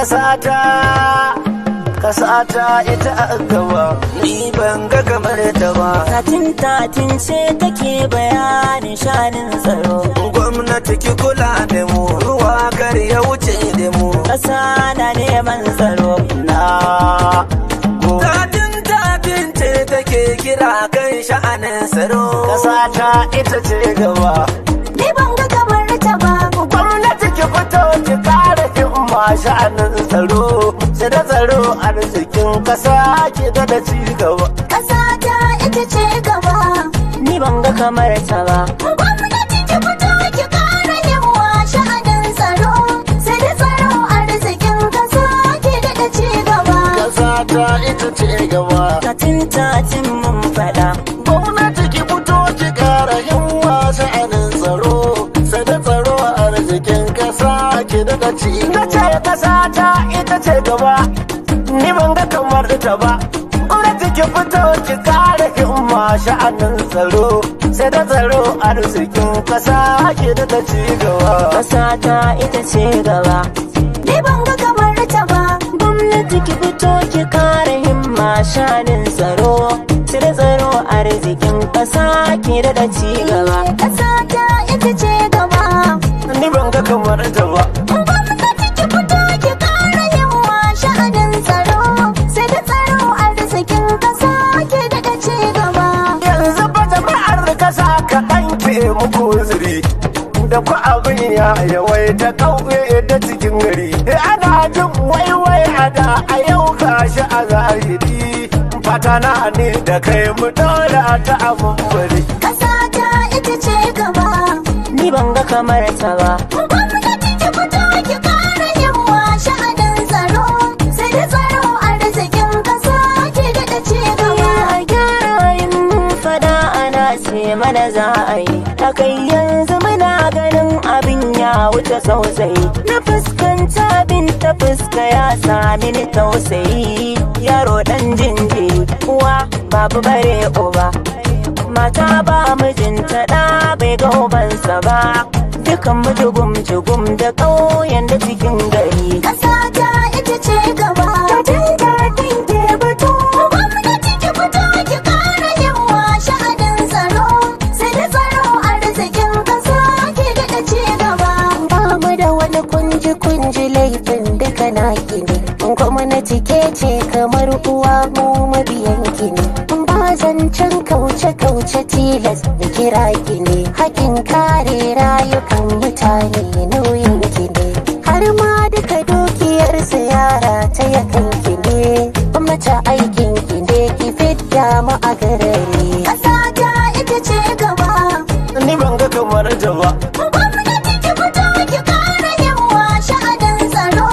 Kasata, kasata ita a gaba. Ni ban ga kamar ta ba. Tatin tatin ce take bayanin shanin tsaro. Gwamnati ki kula da mu, ruwa kar ya wuce da mu. Ƙasa na neman tsaro. Na Tatin tatin ce take kira kan sha'anin tsaro. Kasata ita ce gaba. Ni ban ga kamar ta ba. Gwamnati ki fito ki kare himma sha'anin tsaro. Sai da tsaro arzikin kasa ki da da ci gaba. Ƙasa ta ita ce gaba. Ni ban ga kamar ta ba. Gwamnati ki fito ki ƙara himma sha'anin tsaro. Sai da tsaro arzikin ƙasa ki daɗa ci gaba. Kasata ita ce gaba. Tatin tatin mun faɗa. Gwamnati ki fito ki kara himma sha'anin tsaro. Sai da tsaro arzikin kasa ki da da ci gaba. Na ce kasa ta ita ce gaba. Ni ban ga kamar ita ba. Gwamnati ki fito ki kara himma sha'anin tsaro. Sai da tsaro arzikin kasa ki da da ci gaba. Ƙasa ta ita ce gaba. Ni ban ga kamar ta ba. Gwamnati ki fito ki kara himma shanin tsaro. Cire tsaro arzikin ƙasa ki daɗa ci gaba. Ƙasa ta ita ce gaba. Ni ban ga kamar ta ba. Gwamnati ki fito ki ƙara himma sha'anin tsaro. Sai da tsaro arzikin ƙasa ki daɗa ci gaba. Yanzu ba jama'ar kasa kaɗan ke muku uzuri. Da ku abin ya yawaita ƙauye da cikin gari. Ana jin waiwai a da a yau gashi a zahiri. Fata na ne da kai mu dora ta abun bari. Ƙasa ta ita ce gaba. Ni ban ga kamar ta ba. Gwamnati ki fito ki ƙara himma sha'anin tsaro. Sai da tsaro arzikin ƙasa ki daɗa ci gaba. A gyara yin mun fada ana ce mana za a yi. Takai yanzu muna ganin abin ya wuce tausayi. Na fuskanta abin ta fuska ya sami ni tausayi. Yaro ɗan jinjiri, uwa babu bare uba. Mata ba mijinta ɗa bai ga ubansa ba. Dukan mu jugum jugum da ƙauyen da cikin gari. Ƙasa ta ita ce gaba. Tatin tatin ke batu. Gwamnati ki fito ki ƙara himma sha'anin tsaro. Sai da tsaro arzikin ƙasa ki daɗa ci gaba. Ba mu da wani kunji-kunji, laifin duka naki ne. Gwamnati ke ce kamar uwa, mu mabiyanki ne. Ba zancen kauce-kauce, tilas mu kira ki ne. Hakin kare rayukan mutane nauyin ki ne, har ma duka dukiyar su yara ta yakan ki ne. Gwamnati, aikin ki ne ki fidda mu a garare. Ƙasa ta ita ce gaba. Ni ban ga kamar ta ba. Gwamnati ki fito ki ƙara himma sha'anin tsaro.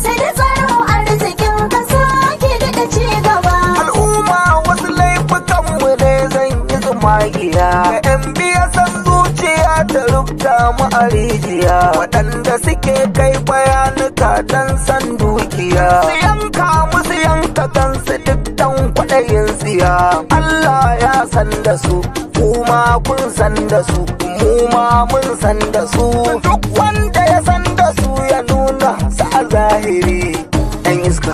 Sai da tsaro arzikin ƙasa ki daɗa ci gaba. Al'umma, wasu laifukan mu ne zan yi tsumagiya. Ga 'yan biya san zuciya ta rubuta mu a rijiya. Waɗanda suke kai bayanuka dan san dukiya. Su yanka musu yanka kansu duk dan kwaɗayin tsiya. Allah ya san da su, kuma kun san da su, mu ma mun san da su. Duk wanda ya san da su ya nuna su a zahiri. 'Yan iska.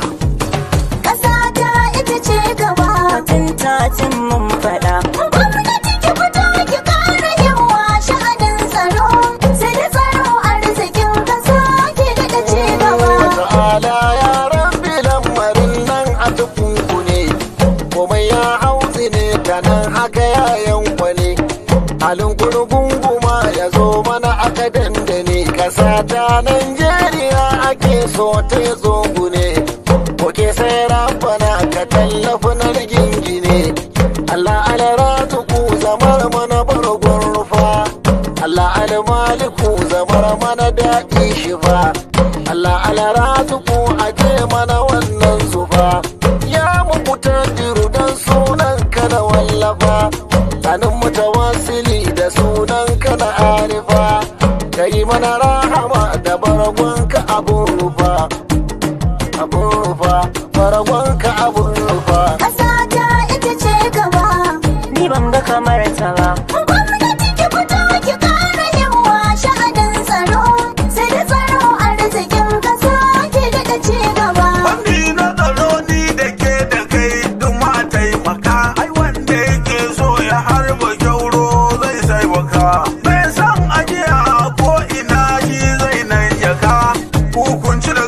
Ƙasa ta ita ce gaba. Tatin tatin mun faɗa. Gwamnati ki fito ki ƙara himma sha'anin tsaro. Sai da tsaro arzikin ƙasa ki daɗa ci gaba. Ta'ala ya rabbi, lamarin nan a tukunku ne, komai ya hautsi ne ta nan haka ya yankwa ne. Halin gurgunguma ya zo mana aka dandane, kasa ta Najeriya ake so ta yi tsogune. Koke sai rabbana ka tallafi na rigingine. Allah alaratuku zamar mana bargon rufa. Allah almaliku zamar mana daɗi shifa. Allah alaratuku aje mana wannan zufa. Ya muku diru dan sunan ka na wallafa. Tsanin mutawassili da sunan ka na arifa. Ka yi mana rahama da bargon ka abun rufa. Abun rufa, bargon ka abun rufa. Ƙasa ta ita ce gaba. Ni ban ga kamar ta ba. Gwamnati ki fito ki ƙara himma sha'anin tsaro. Sai da tsaro arzikin ƙasa ki daɗa ci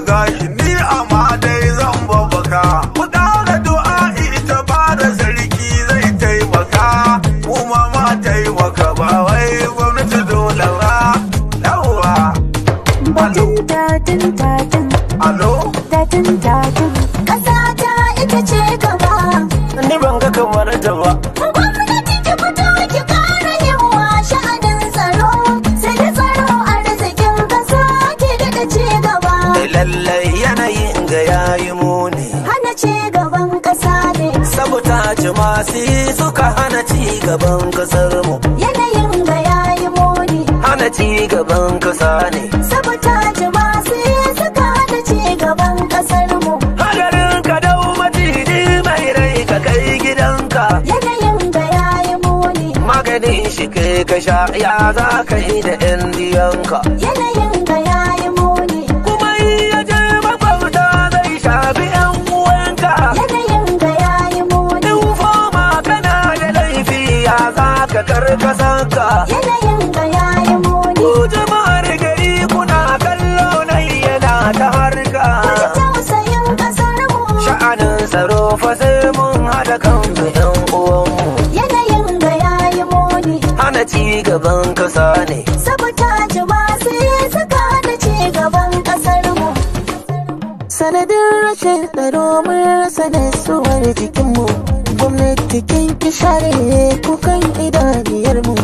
gashi ni amma dai zan babbaka. Mu ƙara du'a'i ta bada sarki zai taimaka. Mu ma ma taimaka ba wai gwamnati dole ba. Yawwa. Batun tatin tatin Alo. tatin tatin. Ƙasa ta ita ce gaba. Ni ban ga kamar ta ba. Gwamnati ki fito ki ƙara himma sha'anin tsaro. Sai da tsaro arzikin ƙasa ke daɗa ci gaba. Lallai yanayin ga yayi muni. Hana ci gaban ƙasa ne. Sabotaji masu yi suka hana ci gaban kasar mu. Yanayin ga yayi muni. Hana ci gaban kasa ne. Sabotaji masu yi suka hana ci gaban ƙasar mu. Hadarin ka dau maciji mai rai ka kai gidanka. Yanayin ga yayi muni. Maganin shi kai ka sha ya za ka yi da 'yan diyanka. Yanayin ga yayi muni. Kuma in ya je makwabta zai shafi 'yan uwanka. Yanayin ga yayi muni. In foma kana da laifi ya za ka karkasanka. Yanayin ga yayi muni. Ku jama'ar gari kuna kallo na yana ta harka. Ku ji tausayin ƙasar mu. Sha'anin tsaro fa sai mun haɗa kan 'yan uwanmu. Yanayin ga yayi muni. Hana ci gaban kasa ne. Sabotaji masu yi suka hana ci gaban ƙasar mu. Sanadin rashin tsaro mun rasa nutsuwar jikinmu. Gwamnati kin ki share kukan idaniyarmu.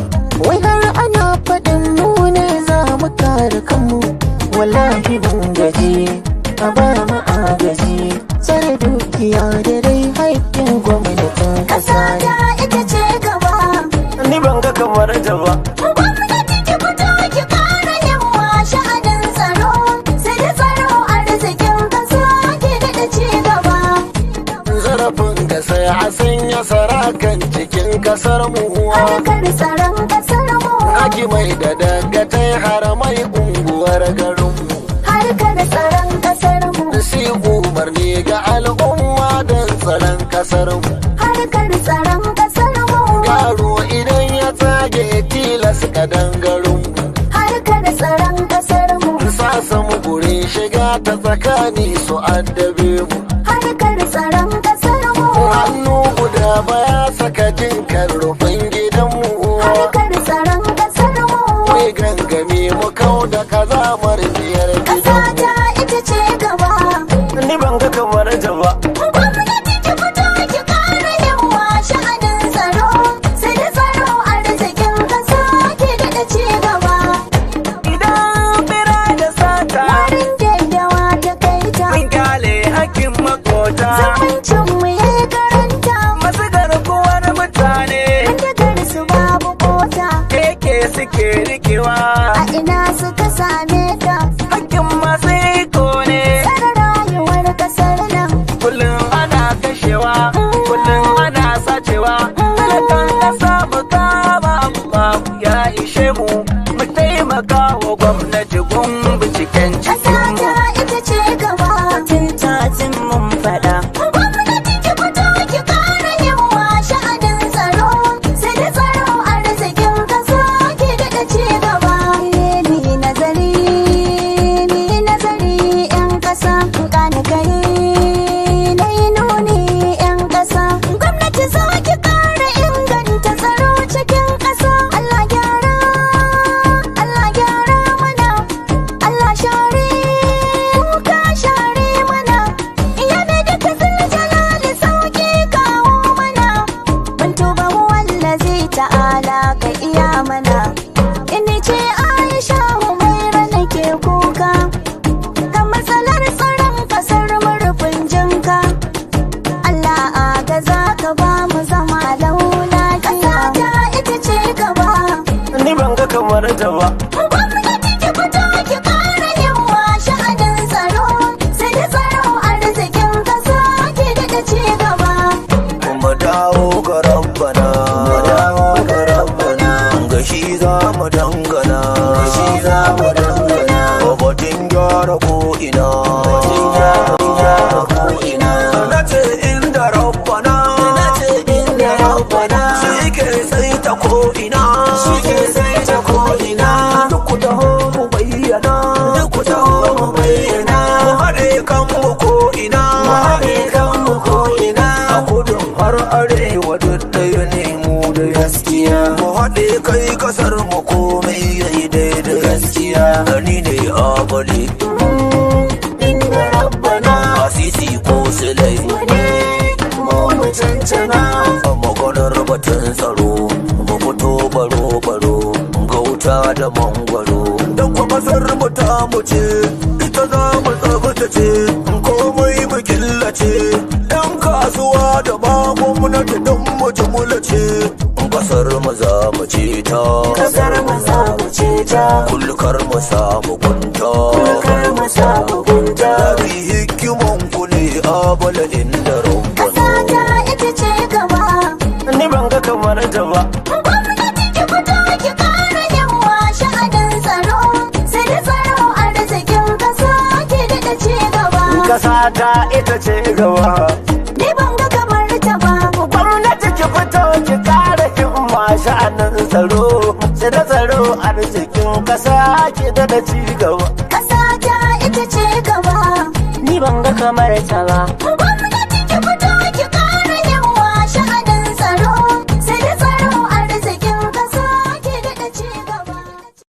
Wai har ana faɗin mu ne za mu kare kanmu. Wallahi mun gaji, a ba mu agaji. Tsare dukiya da dai haƙƙin gwamnatin Ƙasa ƙasa ne. ta ita ce gaba. Ni ban ga kamar ta ba. Gwamnati ki fito ki ƙara himma sha'anin tsaro. Sai da tsaro arzikin ƙasa ke daɗa ci gaba. Zarafin da sai a sanya sarakan cikin kasar mu. Harkar tsaron ƙasar mu. Hakimai da dagatai haramai unguwar garinmu. Harkar tsaron ƙasar mu. Si umarni ga al'umma don tsaron kasar mu. Harkar tsaron ƙasar mu. Yaro idan ya tsage tilas ka dangarinmu. Harkar tsaron ƙasar mu. Sasa mu gurin shiga ta tsakani su addabe mu. Harkar tsaron ƙasar mu. Hannu guda baya saka jinkan rufin gidanmu. Harkar tsaron ƙasar mu. Mai gangami mu kau da kazamar biyar Ƙasa gidanmu. ta ita ce gaba. Ni ban ga kamar ta ba. Gwamnati ki fito ki ƙara himma sha'anin tsaro. Sai da tsaro arzikin ƙasa ke daɗa ci gaba. Idan bira da sata Warin daddawa ta kai ta. mun kyale hakkin makota. Zumuncin mu ya karanta. Masu garkuwar mutane Bindigar su babu kota. keke suke rikewa. A ina suka same ta. Hakkin masu iko ne. Tsare rayuwar ƙasar nan. Kullum ana kashewa, kullum ana sacewa. Talakan kasa mu kama Allah ya ishe mu. Mu taimaka wa gwamnati gun binciken Ƙasa cikinmu. ta ita ce gaba. Tatin tatin mun faɗa. Gwamnati ki fito ki ƙara himma sha'anin tsaro. Sai da tsaro arzikin ƙasa ke daɗa ci gaba. Ni nazari, ni nazari 'yan ƙasa. Ƙani kai, na yi nuni 'yan ƙasa. Gwamnati zo ki ƙara inganta tsaro cikin ƙasa. Allah gyara, Allah gyara mana. Allah share, kuka share mana. Yana da kasar jalali sauki kawo mana. Mun tuba wallazi ta'ala ka iya mana. Ini ce Aisha Humaira nake kuka. Kan matsalar tsaron kasar murfin jinka. Allah agaza ka ba mu zama laula. Ƙasa ta ita ce gaba. Ni ban ga kamar ta ba. Gwamnati ki fito ki ƙara himma sha'anin tsaro. Sai da tsaro arzikin ƙasa ke daɗa ci gaba. Mu dawo ga rabbana, mu dawo ga rabbana, ga shi za mu dangana, ga shi za mu dangana. Batun gyara ko ina, batun gyara ko ina. Na ce inda rabbana, na ce inda rabbana, shi ke saita ko ina, shi ke saita ko ina. Duk ku taho mu bayyana, duk ku taho mu bayyana. Mu haɗa kai kasar mu komai yayi daidai. Gaskiya ni ne abale. Inda rabbana Asisi ko silai. Mu mu cancana. A maganar batun tsaro mu fito baro baro gauta da mangwaro. Dan kwa kasar mu ta mu ce ita za mu tsabtace komai mu killace. Yan kasuwa da ma gwamnati don mu jumlace. Kasar mu za mu ce ta. Kasar mu za mu ce ta. Kulkar mu samu gunta. Kulkar mu samu gunta. Rabi hikiman ku ne abala inda Ƙasa rabbana. ta ita ce gaba. Ni ban ga kamar ta ba. Gwamnati ki fito ki ƙara himma sha'anin tsaro. Sai da tsaro arzikin ƙasa ke daɗa ci gaba. Kasa ta ita ce gaba. Ni ban ga kamar ta ba. Gwamnati ki fito ki kara himma sha'anin tsaro. Sai da tsaro arzikin kasa ki da ci gaba. Ƙasa ta ita ce gaba. Ni ban ga kamar ta ba. Gwamnati